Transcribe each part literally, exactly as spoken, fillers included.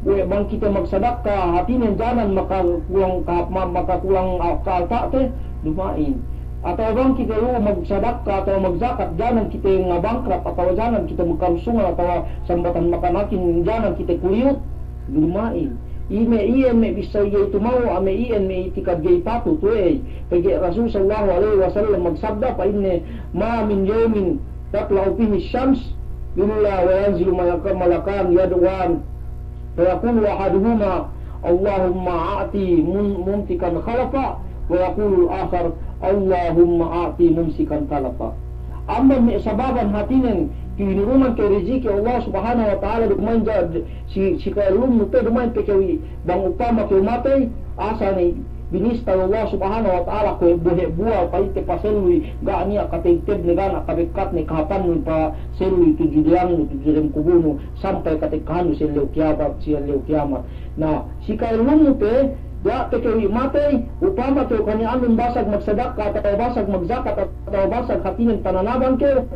Kuwe' bang kite magsadakka, hātinen janan makakulang ka-, ma-, makakulang a-, ka'alta'te, duma'in. Atawa bang kite lu'u magsadakka atawa magjakat, janan kite ngabangkrap, atawa janan kite magkarusungan, atawa sambatan makanakin, janan kite kuliyut, duma'in. Ine iyan me' bissā ga'i tumawu', ame' iyan me' itikad ga'i patut, we'ey. Pegge' Rasul sallallahu alaihi wasallam magsabda, pa'inne, "Ma min yawmin tatla'u fihi syams illa wa yanzilu malaka-, malakan yad'uwan." Fa yaqulu ahaduhuma, "Allahumma a'ti mun-, mumsikan khalafa," wa yaqulu al-akhar, "Allahumma a'ti mumsikan talafa." Amban me' sababan hātinen, kinuruman kew rijiki Allah Subhanahu wa Ta'ala, duma'in ja-, si, si ka'ellumnu pe, duma'in pe kew i-, bang upama kew matey, asal ne binista Allah Subhanahu wa Ta'ala kuwe' bohe' buwal pa'inte paselluy, ga' niya' katebtebne, ga' niya' kabekkatne, kahāpannu paselluy tudju diyangnu, tudju dem kubulnu, sampay katekkahannu si ellew kiyamat, si ellew kiyamat. Na, si ka'ellumnu pe, ga' pe kew i' matey, upama kew kaniya'annun basag magsadakka, atawa basag magjakat, atawa basag hātinen pananabang kew,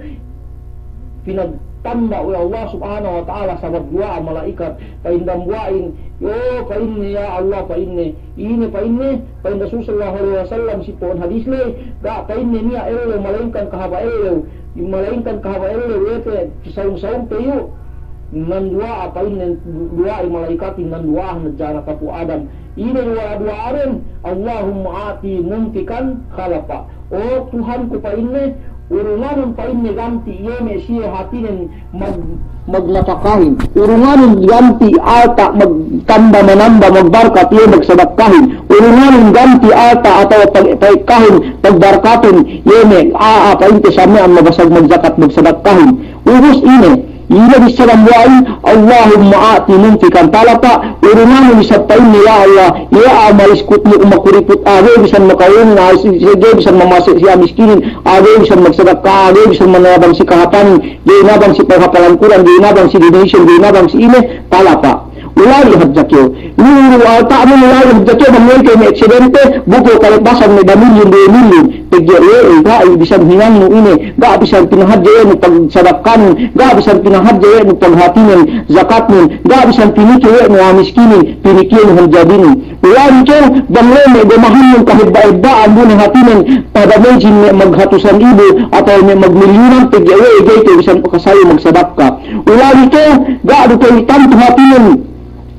pinagtanda' we' Allah Subhanahu wa Ta'ala sabab duwa'a mala'ikat, pa'in dambuwa'in, "Yo," pa'inne, "ya Allah," pa'inne, "ine," pa'inne, pa'in Rasul sallallahu alaihi wasallam si po'on hadis ley, "Ga'," pa'inne, "niya' ellew, malaingkan kahaba' ellew, malaingkan kahaba' ellew, iye pe, saung-saung pe iyu'." Nan duwa'a, pa'inne, du-, duwa'i mala'ikatin, nan duwa'a hadja anak apu' Adam. Ine duwa'a-duwa'anen, "Allahumma a'ti mumsikan khalafa." "O Tuhanku," pa'inne, "urunganun," pa'inne, "ganti' iye me' siye hātinen mag-, magnapakahin. Urunganun ganti' alta' magtamba-manamba, magbarkat iye magsadakkahin. Urunganun ganti' alta' atawa pag-, pa'ekkahun, pagbarkatun iye me' a'a pa'inte sa miya'an mabasag magjakat, magsadakkahin." Ubus ine, ine bissā dambuwa'in, "Allahumma a'ti mumsikan talafa," urunganun isab, pa'inne, "Ya Allah, iye a'a maliskut mu makuriput, a'a ga'i bisan maka'urung, a'a si, si, ga'i bisan mamase' si a'a miskinin, a'a ga'i bisan magsadakka, a'a ga'i bisan manabang si kahāpanin, ga'i nabang si paghapalan Kur'an, ga'i nabang si donation, ga'i nabang si ine, talafa." Ula'i hadja kew. Lu'u alta'nun, ula'i hadja kew, bang iyan kew me' aksidente, bu kew kalebbasan me' damilyun, duwe milyun. Pegge' we'ey, ga'i bisan hinangnu ine, ga' bisan pinahadje we' nu pagsadakkanun, ga' bisan pinahadje we' nu paghātinen jakatnun, ga' bisan pinikil we' nu a'a miskinin, pinikilnu hadja dinin. Ula'i kew, bang we'ey me' gomahannun kahebba'-hebba'an bu ne hātinen, padamejin me' maghatusan ibu, atawa me' magmilyunan, pegge' we'ey ga'i kew bisan kasayu magsadakka. Ula'i kew, ga' du kew tantu hātinen,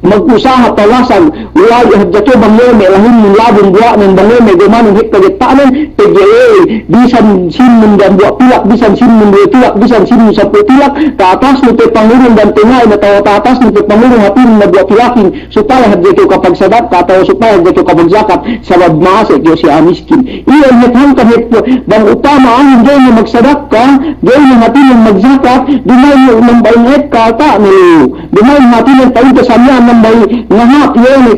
magusaha palasag, ula'i hadja kew bang we'ey me' lahinnun labun buwa'nen, bang we'ey me' gomanun hep kagetta'nen, pegge' we'ey, bisan sinnun dambuwa' pilak, bisan sinnun duwe pilak, bisan sinnun sampū' pilak, ta'atasnu pe pangurung dan tenga'i, na ta'atasnu pe pangurung hātinen dambuwa' pilakin, supaya hadja kew kapagsadakka, atawa supaya hadja kew kapagjakat, sabab ma'ase' kew si a'a miskin. Iyan hep hangkan hep, bang upama a'ahin ga'i ne magsadakka, ga'i ne hātinen magjakat, duma'in ne nambahin ekka alta'ne lu. Duma'in hātinen pa'inte sa miya'an nambahin ngahāp, iye ne,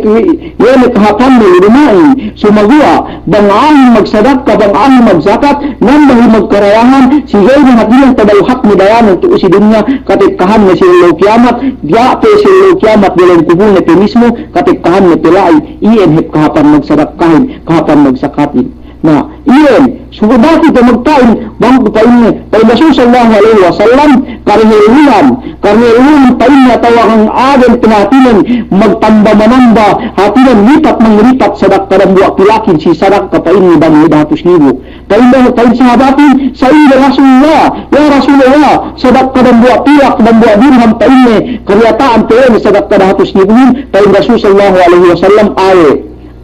iye ne kahāpanne lu, duma'in. Sumaguwa', bang a'ahin magsadakka, bang a'ahin magjakat, nambahin magkarayahan, si ga'i ne hātinen tadawhat ne dayanen tu'u si dunya, katekkahanne si ellew kiyamat, diya' pe si ellew kiyamat delem kubulne pe mismu, katekkahanne pe la'i, iyan hep kahāpan magsadakkahin, kahāpan magjakatin. Na, iyan, sugu dati pe magpa'in, bang ku pa'inne, pa'in Rasul sallallahu alaihi wasallam, karna elluhan, karna elluhan pa'inne atawa hang aden pe hātinen, magtamba-manamba, hātinen lipat-manglipat sadakka dambuwa' pilakin, si sadakka pa'inne bang dahatus libu. Pa'in, pa'in sahabatin, sa'ingge Rasulullah, ya Rasulullah, sadakka dambuwa' pilak, dambuwa' dirham pa'inne, kariyata'an pe iye ne sadakka dahatus libuhin, pa'in Rasul sallallahu alaihi wasallam, awe.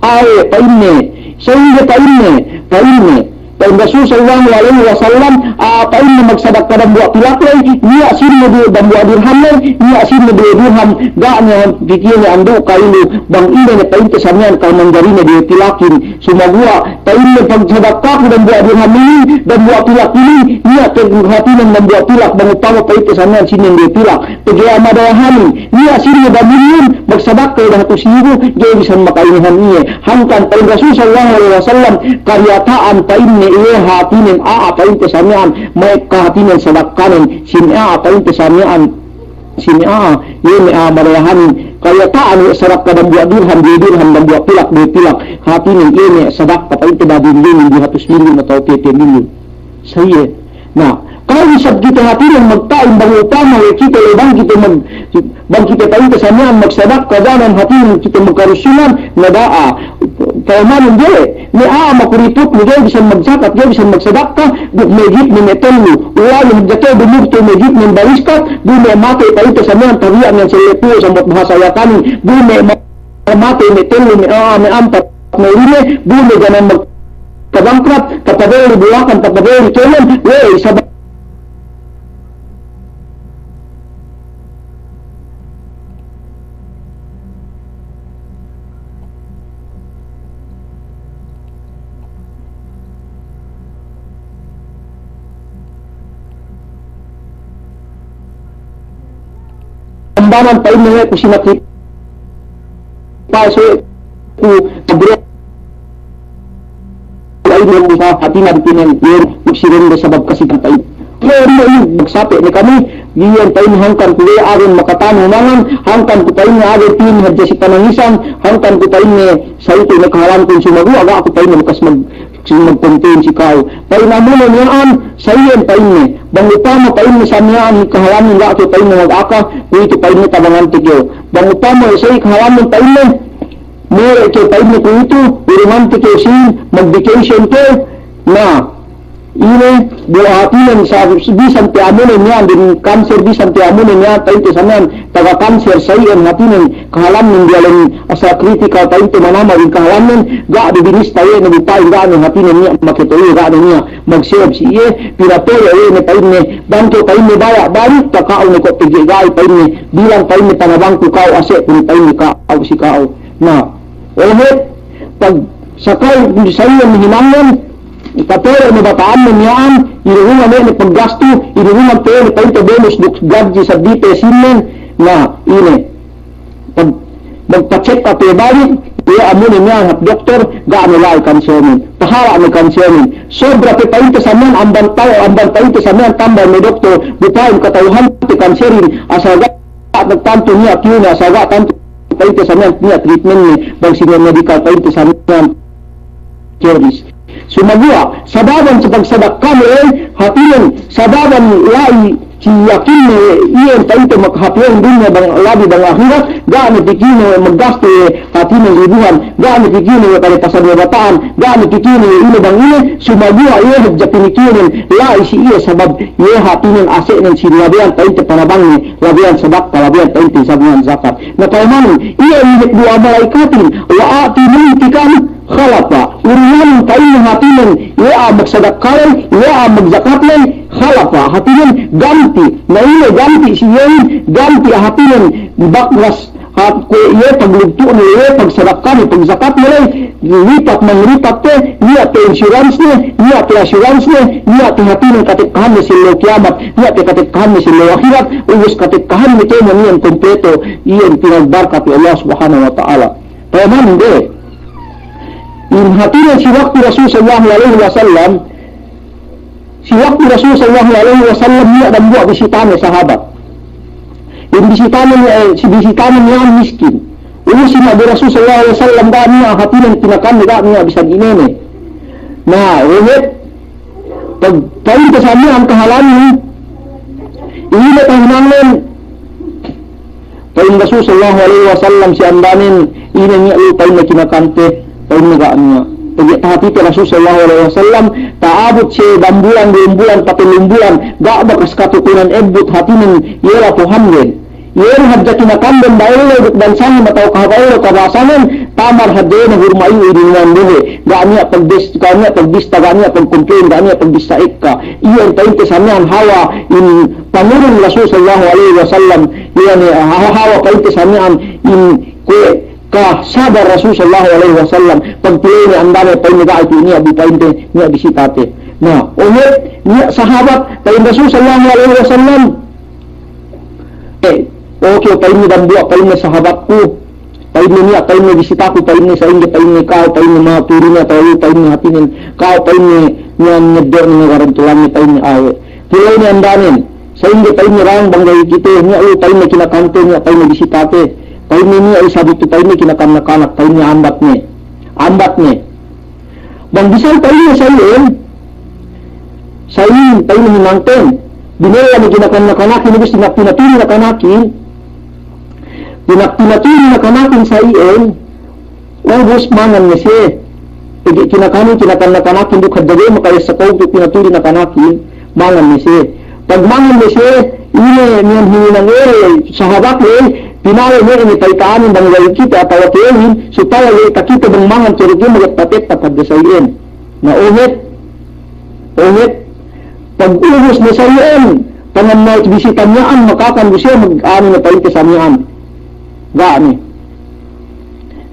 Awe, pa'inne, sa'ingge pa'inne, pa'inne. Pa'in Rasul sallallahu alaihi wasallam, a'a pa'inne magsadakka dambuwa' pilak ley, niya' sinne du dambuwa' dirham ley, niya' sinne duwe dirham, ga' ne pikilne andu' ka'ilu, bang ine ne pa'inte sa miya'an kal manjarine duwe pilakin, sumaguwa', pa'inne pagsadakkaku dambuwa' dirham inin, dambuwa' pilak inin, niya' pe hātinen dambuwa' pilak, bang upama pa'inte sa miya'an sinnen duwe pilak. Pegge' a'a madayahanin, niya' sinne damilyun, magsadakka iye dahatus libu, ga'i bisan maka'inihan iye. Hangkan pa'in Rasul sallallahu alaihi wasallam, kariyata'an pa'inne iye hātinen a'a pa'inte sa miya'an, ma'ekka hātinen sadakkanen, si me' a'a pa'inte sa miya'an, si me' a'a, iye me' a'a madayahanin, kariyata'an iye sadakka dambuwa' dirham, duwe dirham, dambuwa' pilak, duwe pilak, hātinen iye me' sadakka pa'inte damilyun, duwe hatus milyun, atawa piye-piye milyun. Sa iye, Na, ka'u isab kite hātinen magta'in bang upama we' kite le bang kite mag-, bang kite pa'inte sa miya'an magsadakka, bang hātinen kite magkarusungan, na da'a. Payamanun ga'i, me' a'a makuriput, me' ga'i bisan magsakat, ga'i bisan magsadakka, duk me' jitnen me' tellu. Uwayun hadja kew dumugtu me' jitnen baliskat, bu me' matey pa'inte sa miya'an tabiya' miya'an sellepu, sambut bahasa Yakanin, bu me' ma-, matey me' tellu, me' a'a, me' ampat, me' lime, bu me' janan magkabangkrut, tapabelli bulakan, tapabelli kēmon, we', sabab ambanan pa'inne we' ku sinakit. Pa'in we' ku, La'i ne usaha hātinen, iyan, duk si dende sabab kasitan pa'in. Iyan, iyan, magsape ne kami, iyan pa'in hangkan ku we' agen makatanu mangan, hangkan ku pa'inne agen pin hadja si panangisan, hangkan ku pa'inne sa itu ne kahalankun sumaguwa', ga' ku pa'inne bakas mag-, si magkonten si ka'u. Pa'in amune miya'an, sa iyan pa'inne, bang upama pa'inne sa miya'an kahalankun ga' ku pa'inne mag-aka, kuwe'itu pa'inne tabangante kew. Bang upama sa iyan kahalankun pa'inne, Mole' kew pa'inne kuwe'itu, urungante kew sīn, mag-vacation kew. Na, ine, bu hātinen sa, bisan pe amune miya'an, dem kanser bisan pe amune miya'an, pa'inte sa miya'an, taga kanser sa iyan hātinen, kahalannen diyalem asal kritikal pa'inte manama dem kahalannen, ga' du binista iye ne bu pa'in ga' ne hātinen niya' maketo'e, ga' ne niya' magsebab si iye, pinatolo' iye ne pa'inne, bang kew pa'inne baya' balik, taka'u ne ko' pegge' ga'i pa'inne, bilang pa'inne panabangku ka'u, ase'ku ne pa'inne ka'u si ka'u. Na, ohe, pag sakali sa iyan hinangan, katolo' ne bata'anne miya'an, inurungan ne paggastu, inurungan pe ne pa'inte bonus duk gadji seddili pe sīnnen, na, ine. Pag, magpa-check up pe balik, iye amune miya'an hap doktor, ga' ne la'i kanserin, pahala' ne kanserin. Sobra pe pa'inte sa miya'an amban tau, amban pa'inte sa miya'an tambal me' doktor, bu pa'in kata'uhante kanserin, asal ga' tantu niya' kiyune, asal ga' tantu pa'inte sa miya'an niya' treatment ne, bang si niya' medical pa'inte sa miya'an service. Sumaguwa', sababan si pagsadakka me' hātinen, sababan la'i si yakinne iyan pa'inte makahāp iyan dunya bang, labi bang ahirat, ga' ne pikilne maggastu hātinen ribuhan, ga' ne pikilne pagpasan me' bata'an, ga' ne pikilne ine bang ine, sumaguwa' iye hadja pinikilnen, la'i si iye sabab iye hātinen ase'nen si labeyan pa'inte panabangne, labeyan sadakka, labeyan pa'inte sa miya'an zakat. Na payamanun, iye ine du'a mala'ikatin, wa a'ti munfiqan khalafa. Urunganun pa'inne hātinen, iye a'a magsadakka ley, iye a'a magzakat ley, khalafa. Hātinen ganti'. Na ine ganti' si iyehin, ganti' hātinen bakas, ha, kuwe' iye paglugtu'ne, iye pagsadakka ley, pagzakat ley, lipat manglipat pe, niya' pe insurance ne, niya' pe assurance ne, niya' pe hātinen katekkahanne si ellew kiyamat, niya' pe katekkahanne si ellew ahirat, ubus katekkahanne kēmon iyan kompleto, iyan pinagbarkat we' Allah Subhanahu wa Ta'ala. Payamanun be. In hātinen si waktu Rasul sallallahu alaihi wasallam, si waktu Rasul sallallahu alaihi wasallam niya' dambuwa' bisitane sahabat. In bisitane, eh, si bisitane niya' miskin. Ubus niya' bi Rasul sallallahu alaihi wasallam ga' niya' hātinen kinakanne, ga' niya' bisan inene. Na, wehet, Pag, pa'inte sa miya'an kahalannen, ine tahinangnen, pa'in Rasul sallallahu alaihi wasallam si ambanen, ine niya' lu pa'inne kinakante, pa'inne ga' niya'. Pegge' tahātite Rasul sallallahu alaihi wasallam, ta'abut siye dambulan, duwembulan, patellumbulan, ga' bakas katukunan ebbut hātinen, iye lapuhanden. Iye ne hadja kinakanden ba'ellew duk bansanen atawa kahaba' ellew kabasanen, tamar hadja iye ne hurma' iyu' iningan bohe'. Ga' niya' pagbis-, ga' niya' pagbista, ga' niya' pagkomplain, ga' niya' pagbista ekka. Iye ne pa'inte sa miya'an hawa in pangurung Rasul sallallahu alaihi wasallam, iye ne ha-, hawa pa'inte sa miya'an in kuwe' kasabar Rasul sallallahu alaihi wasallam. Pagpilene andane pa'inne ga' itu niya' bi pa'inte niya' bisitate. Na, ohe, niya' sahabat, pa'in Rasul sallallahu alaihi wasallam, Eh, oke, pa'inne dambuwa', pa'inne sahabatku. Pa'inne niya', pa'inne bisitaku, pa'inne sa'ingge, pa'inne ka'u, pa'inne maturu niya' tayu, pa'inne hātinen ka'u, pa'inne niya' ngeddo' ne ngaran tulanne, pa'inne awe'. Pulene andanen, sa'ingge pa'inne bang, bang ga'i kite, niya' lu pa'inne kinakante, niya' pa'inne bisitate. Pa'inne niya' isab itu, pa'inne kinakan nakanak, pa'inne ambatne. Ambatne. Bang bisan pa'inne sa iyan, Sa' inin, pa'in hinangten, binella ne kinakan-nakanakin, ubus dina'ak pinatuli nakanakin, dina'ak pinatuli nakanakin sa' iyan, ubus mangan ne siye. Pegge' kinakanin, kinakan-nakanakin, duk hadja ga'i maka'issa kawtu pinatuli nakanakin, mangan ne siye. Pagmangan ne siye, ine miya'an hininang, eh, sahabat ley, pina'in ne, ine pa'ita'anin bang ga'i kite atawa kēmon, supaya ga'i takite bang mangan, tu'u ga'i magtapet-tapet hadja sa' iyan. Na, ohet, ohet, pagubus ne sa' iyan, tangan ne bisita miya'an makakan, bu siye mag-anu ne pa'inte sa' miya'an. Ga' ne.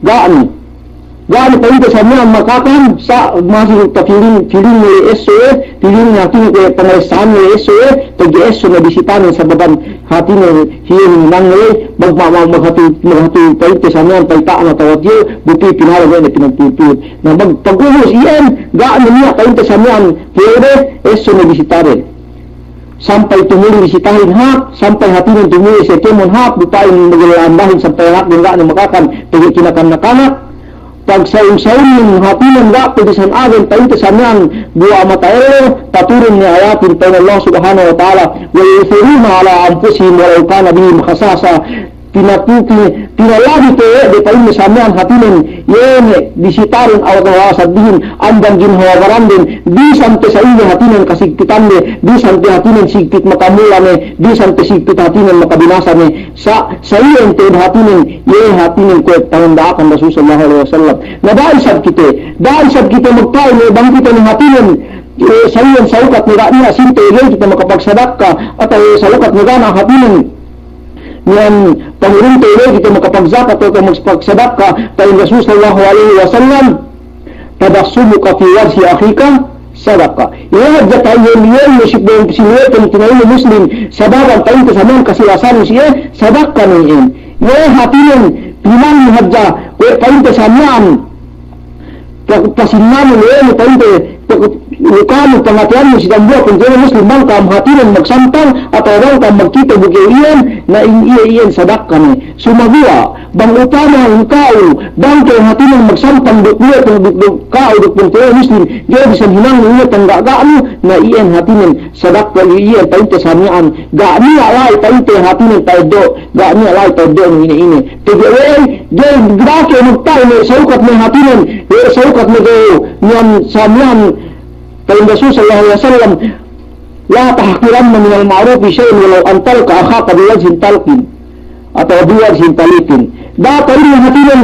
Ga' ne. Ga' ne pa'inte sa' miya'an makakan, sa' masi tapiling, piling ne esso, eh, piling ne hātinen kuwe' pangalessahan ne esso, eh, pegge' esso ne bisitanen sababan hātinen hiye hinang ne, mag-, ma-, ma-, maghatu, maghatu pa'inte sa' miya'an pa'ita'an atawa tiyo, bu pī pinala ne pinagpipit. Na, mag-, pagubus iyan, ga' ne niya' pa'inte sa' miya'an, tiyo de, esso ne bisitaden. Sampay tumuli bisitahin hāp, sampay hātinen tumuli siye kēmon hāp, bu pa'in magella ambahin sampay hāp, ga' ne makakan, pegge' kinakan-nakanak. Pagsaum-saumin hātinen ga' pe bisan agen pa'inte sa' miya'an buwa' mata ellew, taturun ne ayatin pa'in Allah Subhanahu wa Ta'ala, "Wa yu'thiruna ala anfusihim walau kana bihim khasasa." Pinaputi, pinalabi te de pa'inne sa' miya'an hātinen, iye ne bisitaden atawa saddihin, amban ginhawa baranden, bisan pe sa' iye hātinen kasigpitande, bisan pe hātinen sigpit makamula ne, bisan pe sigpit hātinen makabinasa ne, sa', sa' iyan te'ed hātinen, iye hātinen kuwe' pananda'akan Rasul sallallahu alaihi wasallam. Na da'a isab kite, da'a isab kite magpa'in, eh, bang kite ne hātinen, eh, sa' iyan sa'ukat ne ga' niya' sinte, iye kite makapagsadakka, atawa, eh, sa'ukat ne ga' niya' hātinen miya'an pangurungte, iye kite makapagzakat atawa makapagsadakka, pa'in Rasul sallallahu alaihi wasallam, "Tabassumuka fi wajhi akhika sadaqah." Iye hadja ta'iyan iyan, iye si bang si luweten tina'inu Muslim, sababan pa'inte sa' miya'an kasilasanu siye, sadakka ne iyan. Iye hātinen, pinang hadja, kuwe' pa'inte sa' miya'an, pa-, pasinnanu luwenu pa'inte, pa-, lukanu pangateyannu si dambuwa' pungtina'i Muslim, bang ka'am hātinen magsampang, atawa bang ka'am magkite bu kew iyan, na in iye iyan sadakka ne. Sumaguwa', bang upama in ka'u, bang kew hātinen magsampang duk luwe pung-, duk, duk ka'u duk pungtina'i Muslim, ga'i bisan hinangnu iye tangga'-ga'nu, na iyan hātinen sadakka iye pa'inte sa' miya'an, ga' niya' la'i pa'inte hātinen ta'eddo', ga' niya' la'i ta'eddo'nu ine-ine. Pegge' we'ey, ga'i, ga' kew magpa'in ne sa'ukat ne hātinen, we' sa'ukat ne kew miya'an sa' miya'an, pa'in Rasul sallallahu alaihi wasallam, "La tahqiranna minal ma'rufi shay'an walau an talqa akhaka biwajhin talqin." Atawa biwajhin taliqin. Da'a pa'inne hātinen,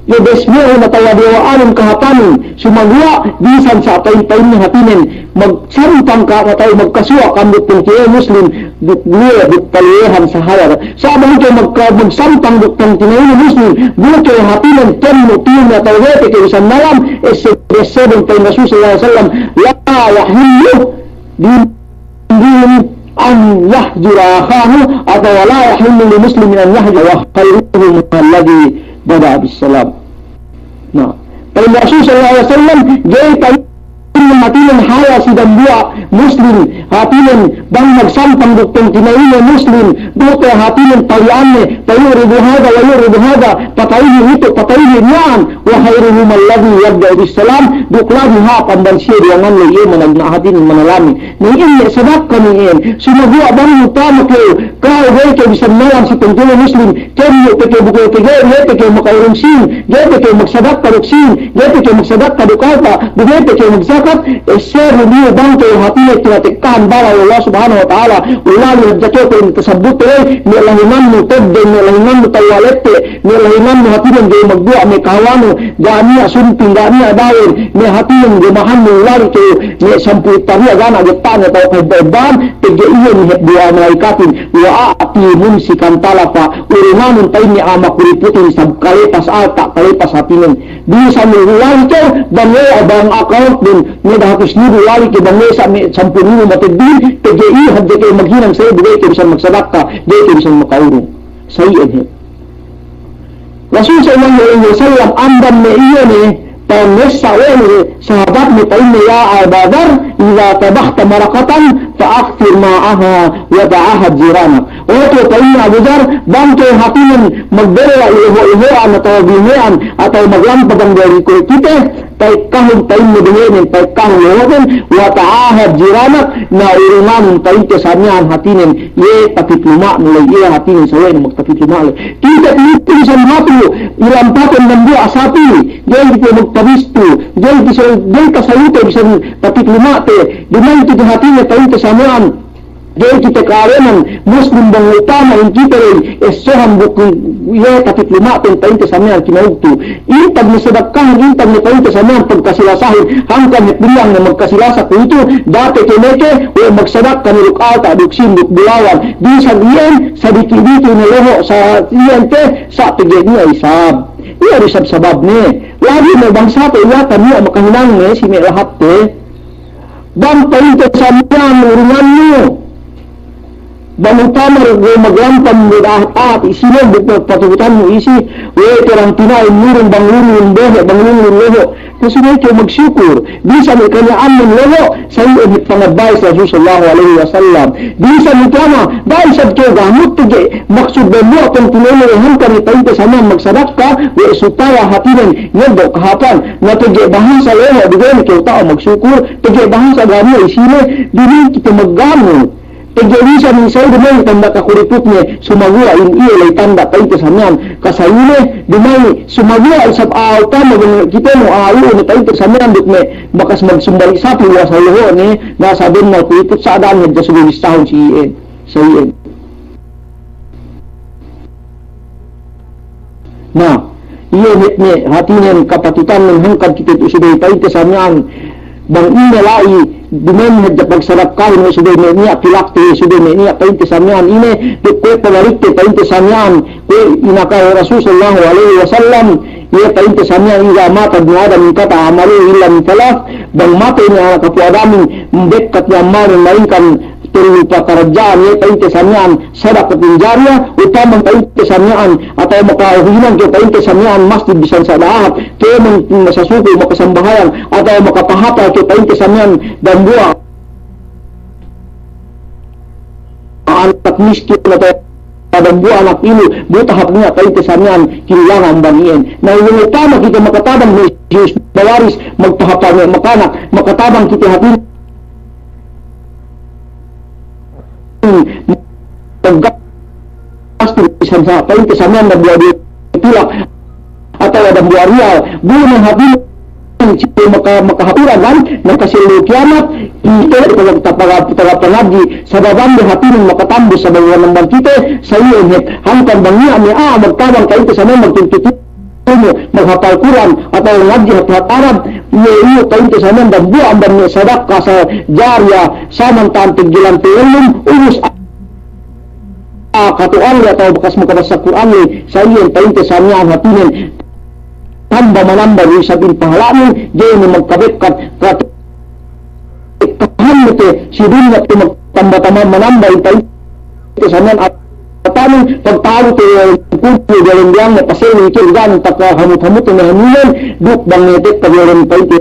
iye desme'un atawa diyawa'anun kahāpanin, sumaguwa' bisan sa' pa'in-pa'inne hātinen, magsampang ka'am atawa magkasuwa' ka'am duk pungtina'i Muslim, duk luwe, duk paluwehan sahaya. Sa' bang kew magka-, magsampang duk pungtina'inu Muslim, bu kew hātinen, kēmon pī ne atawa we' pe kew bisan malam, esse-, essebun pa'in Rasul sallallahu alaihi wasallam, "La yahillu limri'in an yahjura akhahu," atawa, "La yahillu li muslimin an yahjura wa khairuhum alladhi bada'a bis salam." Na, pa'in Rasul sallallahu alaihi wasallam, ga'i pa'inne hātinen halal si dambuwa' Muslim, hātinen bang magsampang duk pungtina'ine Muslim, duk hātinen pali'anne, fa yu'ridu hadha wa yu'ridu hadha, pata'uhin itu, pata'uhin miya'an, wa khairuhum alladhi yabda'u bis salam, duk labi hāp amban siye duwangan ley iye manag-, hātinen manalami. Na iyan ne sadakka ne iyan. Sumaguwa' bang upama kew, ka'u ga'i kew bisan malam si pungtina'i Muslim, kēmon pe kew bu kew, ga'i pe kew maka'urung sīn, ga'i pe kew magsadakka duk sīn, ga'i pe kew magsadakka duk alta', bu ga'i pe kew magzakat, essebun iyu bang kew hātinen tinatekkahan bala' we' Allah Subhanahu wa Ta'ala, ulali hadja kew pa'in tasabbut ley, me' lahingannu tedde, me' lahingannu tawalette, me' lahingannu hātinen ga'i magduwa' me' kahawanu, ga' niya' sumping, ga' niya' dawen, me' hātinen gamahannu ulali kew, me' sampū' tariya gana' getta'ne atawa kahebba'-hebba'an, pegge' iye me' hep duwa'a mala'ikatin, wa a'ti mumsikan talafa, urunganun pa'inne a'a makuriputin sab kalepas alta', kalepas hātinen. Bisan ulali kew, bang we' bang account dun, me' dahatus ngibu ulali kew, bang we' sa' me' sampū' ngibu mateddin, pegge' iye hadja kew maghinang sa' iye bu ga'i kew bisan magsadakka, ga'i kew bisan maka'urung. Sa' iyan hep. Rasul sallallahu alaihi wasallam amban me' iye ne, pa'in messa we' ne sahabatne pa'inne, "Ya Aba Dhar, idha tabakhta maraqatan fa akthir ma'aha wa ta'ahad jiranak." O tu'u pa'inne Abu Dhar, bang kew hātinen magbella ileho'-ileho'an atawa bine'an atawa maglampa bang dari kuwe' kite, Pa'ekkahun pa'inne duwenen, pa'ekkahun loho'nen, wa ta'ahad jiranak, na urunganun pa'inte sa miya'an hātinen, iye tapit luma'nu ley, iye hātinen sawe'nu magtapit luma' ley. Kite pa'inte bisan hatu, ilampatan dambuwa' sapi, ga'i kite magpabistu, ga'i kite, ga'i kasayute bisan tapit luma'te, duma'in kite hātinen pa'inte sa miya'an, ga'i kite ka'alenan, Muslim bang upama in kite ley, essohan bukun iye tapit luma'ten pa'inte sa miya'an kinaugtu. Intag ne sadakkahan, intag ne pa'inte sa miya'an pagkasilasahin, hangkan hep biyang ne magkasilasa kuwe'itu, date kemeke, we' magsadakka ne duk alta', duk sīn, duk bulawan. Bisan iyan, sadiki'-diki' ne loho', sa iyan te, sa' pegge' niya' isab. Iye du isab sababne. Lagi' me' bangsa te, iye kan niya' makahinang ne, si me' lahatte. Bang pa'inte sa miya'an urungannu. Bang upama du ga'i maglampam du da'at-da'at isinen, bu-, patubutannu isi, we' te orang tina'in nurung bang lunglung bohe', bang lunglung loho'. Na subey kew magsukur. Bisan iye kaniya'an men loho', sa iye hep pangabay si Rasul sallallahu alaihi wasallam. Bisan upama, da'a isab kew gamut pegge', maksud dambuwa' pungtina'ine hangkan ne pa'inte sa miya'an magsadakka, we' supaya hātinen, ngeddo' kahāpan. Na pegge' bahasa loho', du ga'i ne kew ta'u magsukur, pegge' bahasa ga'i niya' isine, duma'in kite maggamut. Pegge' bisan isab duma'in tanda' kakuriputne, sumaguwa' in iye ley tanda' pa'inte sa miya'an kasayune, duma'in sumaguwa' isab a'a upama bang kite mu a'a lu'u ne pa'inte sa miya'an duk me' bakas magsumbali' sapi luwas loho'ne, na sa' bennal kuriput sa' da'an hadja subey bissahun si iye, sa iye. Na, iye hep me' hātinen kapatutannen hangkan kite tu subey pa'inte sa miya'an bang ine la'i duma'in hadja pagsadakkahin we' subey me' niya' pilakte, subey me' niya' pa'inte sa miya'an ine, duk kuwe' pabalikte pa'inte sa miya'an, kuwe' inaka Rasul sallallahu alaihi wasallam, iye pa'inte sa miya'an, "Idza mata ibnu Adam inqata'a amaluhu illa min thalath," bang matey ne anak apu' Adamin, bekkat ne amalnen malaingkan tellu pakaradja'an, iye pa'inte sa miya'an, sadaqatin jariyah, upama pa'inte sa miya'an, atawa makahinang kew pa'inte sa miya'an masjid bisan sa da'ahat, kēmon masasuku makasambahayang, atawa makapahapal kew pa'inte sa miya'an dambuwa' anak miskin, atawa dambuwa' anak ilu, buta hāp niya' pa'inte sa miya'an kinulangan amban iyan. Na, upama kite makatabang me' si usba-waris, magpahapal me' makanak, makatabang kite hātinen paggastu bisan sa pa'inte sa miya'an dambuwa' duwe tulak atawa dambuwa' riyal, bu ne hātinen si maka, makahapura kan, na kasi ellew kiyamat, kite taga, taga, taga pangadji', sabab ande hātinen makatambus sabab amban kite, sa iye hep, hangkan bang niya' me' a'a magtabang pa'inte sa miya'an magtuntu-tuntu maghapal Kur'an atawa ngadji' hap-, hap Arab, iye iyu pa'inte sa miya'an dambuwa' amban me' sadaka sa jariyah, samanta'an peggelan pellum, ubus a-, a-, katu'an le atawa bakas makabassa Kur'an le, sa iyan pa'inte sa miya'an hātinen tamba manamba du isab in pahala'nen, ga'i ne magkabekkat, kat-, kahannu te si dunya te magtamba-tamba manamba in pa'inte sa miya'an atanen, pagtalu te, eh, kumpul diyalem biyang ne, pasellu ite, iyan takahamut-hamut ne hanunen, duk bang ne tekka diyalem pa'inte,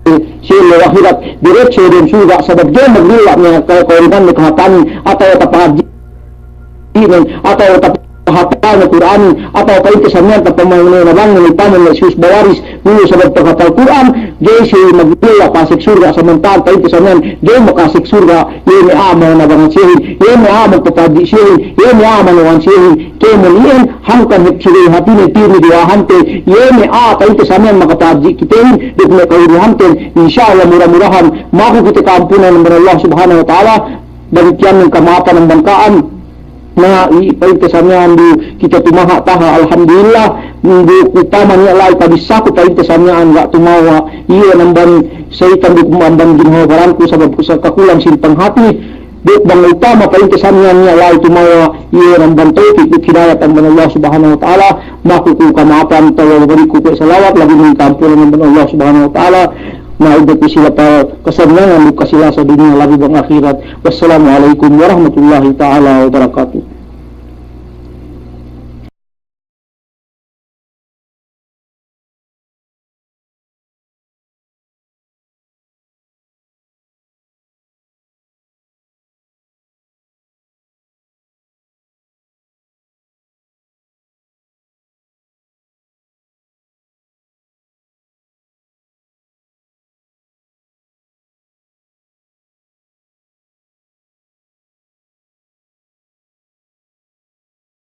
eh, si ellew ahirat, diretso dem surga', sabab ga'i magdilla' ne ka-, ka'uringan ne kahāpanin, atawa tapahadji' inen, atawa tapahapal ne Kur'anin, atawa pa'inte sa miya'an tapamangune nabang ne, upama ne si usba-waris, Dulu sabab paghapal Kur'an, ga'i siye magdilla' pasek surga', samanta'an pa'inte sa miya'an, ga'i makasek surga', iye me' a'a manabangan siyehin, iye me' a'a magpapahadji' siyehin, iye me' a'a mano'ohan siyehin, kēmon iyan, hangkan hep subey hātinen pirmi duwa'ahante, iye me' a'a pa'inte sa miya'an makapahadji' kitehin, duk me' ka'uruhanten, insya Allah mura-murahan, maku kite ka'ampunan amban Allah Subhanahu wa Ta'ala, bang tiyan kama'apan amban ka'am, Na, i, pa'inte sa miya'an du kite tumaha' taha', alhamdulillah, du upama niya' la'i pabissāku pa'inte sa miya'an ga' tumawa', iye amban seyitan duk amban ginhawa baranku sabab ku sa-, kakulang sin panghāti, duk bang upama pa'inte sa miya'an niya' la'i tumawa', iye amban tawpik duk hidayat amban Allah Subhanahu wa Ta'ala, maku ku kama'apan tawa bariku ku salawat, labi min ka'ampunan amban Allah Subhanahu wa Ta'ala, na idda ku sila pa kasannangan duk kasilasa dunya labi bang ahirat. Wassalamu alaikum warahmatullahi ta'ala wabarakatuh.